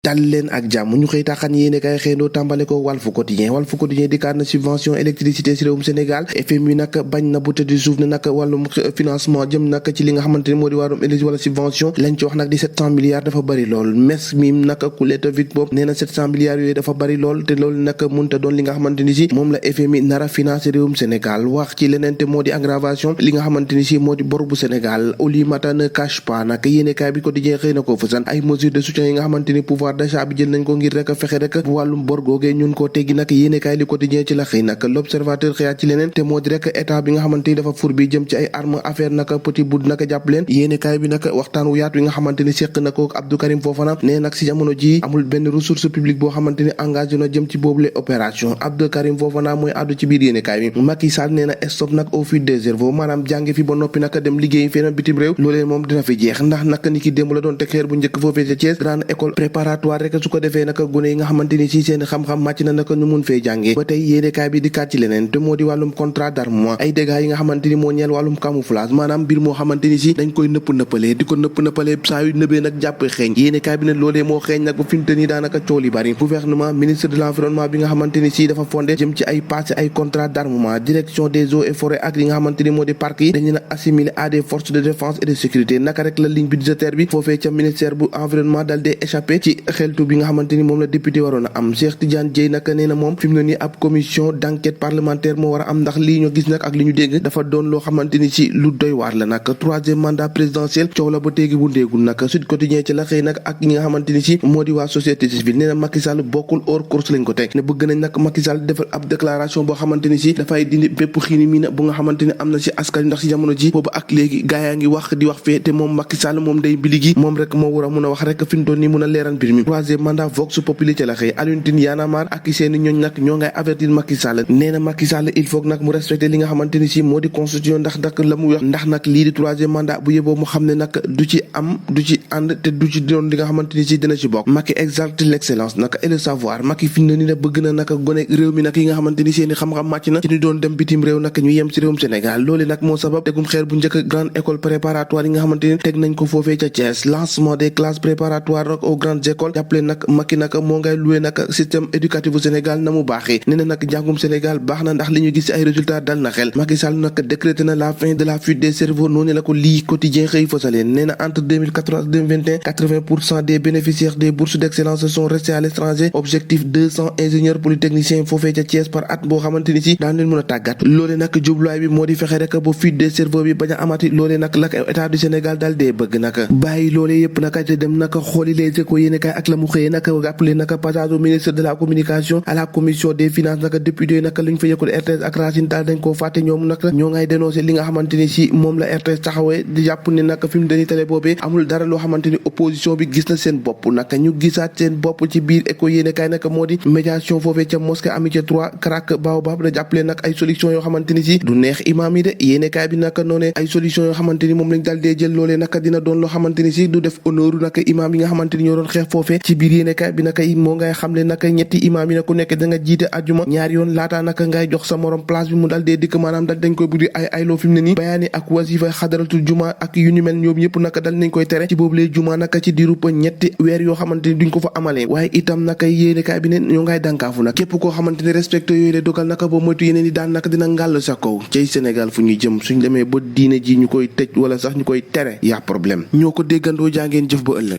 dal leen ak jàmm ñu xëy taxan yéene kay xëyndoo tàmbale ko Walf Quotidien dikkaat na subvention électricité ci réewum Sénégal FMI nag bañ na bu tëddi suuf ne nag wàllum financement jëm nag ci li nga xamante ni moo di wàllum énergie wala subvention lañ ci wax nag di 700 milliards dafa bari lool mes mim nag kuleeta vite boobu nee na 700 milliards yooyu dafa bari lool te loolu nag mënta doon li nga xamante ni si moom la FMI nar a financé réewum Sénégal wax ci leneen te moo di aggravation li nga xamante ni si moo di bor bu Sénégal Oulimata ne cache pas nag yéene kay bi Quotidien xëy na ko fësan ay mesures de soutien yi nga xamante ni pouvoir d'achat bi jël nañ ko ngir rek fexe rek wàllum bor googee ñun koo teggi nag yéenekaay li Quotidien ci la xëy nag L'Observateur xëyaat ci leneen te moo di rek état bi nga xamante ni dafa fur bi jëm ci ay armes affaire nag petit bout nag jàpp leen yéenekaay bi nag waxtaan wu yaatu yi nga xamante ni séq na ko Abdou Karim Fofana nee nag si jamono ji amul benn ressource publique boo xamante ni engagé na jëm ci boobule opération Abdou Karim Fofana mooy àddu ci biir yéenekaay bi Macky Sall nee na stop nag au fil des cerveaux maanaam jànge fi ba noppi nag dem liggéey feneen bitim réew loolee moom dina fi jeex ndax nag ni ki démb la doon teg xeer bu njëkk foofee ca Thiès grande école préparatoire rek su ko defee nag gune yi nga xamante ni ci seen xam-xam màcc na naka ñu mun fee jàngee ba tey yéenekaay bi di kat ci leneen te moo di wàllum contrat d'armement ay dégâts yi nga xamante ni moo ñeel wàllum camouflage maanaam mbir moo xamante ni si dañ koy nëpp-nëppalee di ko nëpp-nëppalee saa yu nëbee nag jàpp xeeñ yéenekaay bi ne loolee moo xeeñ nag ba fi mu te nii daanaka cool yi bari gouvernement ministre de l'environnement bi nga xamante ni si dafa fondé jëm ci ay passé ay contrat d'armement direction des eaux et forêts ak li nga xamante ni moo di parc yi dañu na assimilé à des forces de défense et de sécurité naka rek la ligne budgétaire bi foofee ca ministère bu environnement dal dee échappé ci xeltu bi nga xamante ni moom la député waroon a am Cheikh Tidiane Dièye nag nee na moom fi mu ne nii ab commission d'enquête parlementaire moo war a am ndax lii ñu gis nag ak li ñu dégg dafa doon loo xamante ni ci lu doy waar la nag troisième mandat présidentiel coow la ba téegi bu ndéegul nag Sud Quotidien ci la xëy nag ak ñi nga xamante ni si moo di waa société civile nee na Macky Sall bokkul hors course lañ ko teg ne bëgg nañ nag Macky Sall defal ab déclaration boo xamante ni si dafay dindi bépp xiini mi na bu nga xamante ni am na si askan ndax si jamono ji boobu ak léegi gaa yaa ngi wax di wax fee te moom Macky Sall moom day biligi moom rek moo war a mun a wax rek fi mu toll nii mun a leeral mbir mi troisième mandat Vox Populi ci la xëy Alioune Tine Y'en a marre ak seeni ñooñ nag ñoo ngay avertir Macky Sall nee na Macky Sall il faut nag mu respecter li nga xamante ni si moo di constitution ndax nag la mu wax ndax nag lii di troisième mandat bu yeboo mu xam ne nag du ci am du ci ànd te du ci doon li nga xamante ni si dina ci bokk Macky exalte l'excellence nag et le savoir Macky fi mu ne nii nag bëgg na nag gone réew mi nag yi nga xamante ni seeni xam-xam màcc na ci ñu doon dem bitim réew nag ñu yem ci réewum Sénégal loolu nag moo sabab tegum xeer bu njëkk grande école préparatoire yi nga xamante ni teg nañ ko foofee ca Thiès lancement des classes préparatoires nag aux grandes écoles jàppale nag Macky nag moo ngay loué nag système éducatif bu Sénégal na mu baaxee nee na nag njàngum Sénégal baax na ndax li ñu gis ci ay résultats dal na xel Macky Sall nag décrété na la fin de la fuite des cerveaux noonu la ko lii quotidien xëy fasaleen nee na entre 2014 et 2021 80% des bénéficiaires des bourses d'excellence sont restés à l'étranger objectif 200 ingénieurs polytechniciens foofee ca Thiès par at boo xamante ni si daan leen mën a tàggat loole nag jubluwaay bi moo di fexe rek ba fuite des cerveaux bi bañ a amati loole nag la état du Sénégal daal dee bëgg nag bàyyi loole yëpp nag te dem nag xooli les échos yéene kaay ak la mu xëyee nag appelé nag passage au ministre de la communication à la commission des finances nag député nag lu ñu fa yëkkul RTS ak Racine Talla dañ koo fàtte ñoom nag ñoo ngay dénoncé li nga xamante ni si moom la RTS taxawee di jàpp ne nag fi mu deni télé boobee amul dara loo xamante ni opposition bi gis na seen bopp nag ñu gisaat seen bopp ci biir écho yéene kaay nag moo di médiation foofee ca mosquée Amitié 3 Krak Baobab da jàppale nag ay solution yoo xamante ni si du neex imaam yi de yéene kaay bi nag noonee ay solution yoo xamante ni moom lañ daal dee jël loolee nag dina doon loo xamante ni si du def honneur nag imaam yi nga xamante ni ñoo doon xeex foofee ci biir yéene kaay bi nag moo ngay xamle nag ñetti imaam yi nag ku nekk da nga jiite ajuma ñaari yoon laataa nag ngay jox sa morom place bi mu dal dee dikk maanaam dal dañ koy buddi ay loo fi mu ne nii bayaani ak wasifa xadaratul juma ak yu ni mel ñoom yëpp nag dal nañ koy tere ci boobu lee juma nag ci diirub ñetti weer yoo xamante ni duñ ko fa amalee waaye itam nag yéene kaay bi ne ñoo ngay dànkaafu nag képp koo xamante ni respecté yooyu le dogal nag ba moytu yeneen yi daan nag dina ngàll sa kaw cay Sénégal fu ñuy jëm suñ demee ba diine ji ñu koy tëj wala sax ñu koy tere yaa problème ñoo ko déggandoo jàngeen jëf ba ëllëg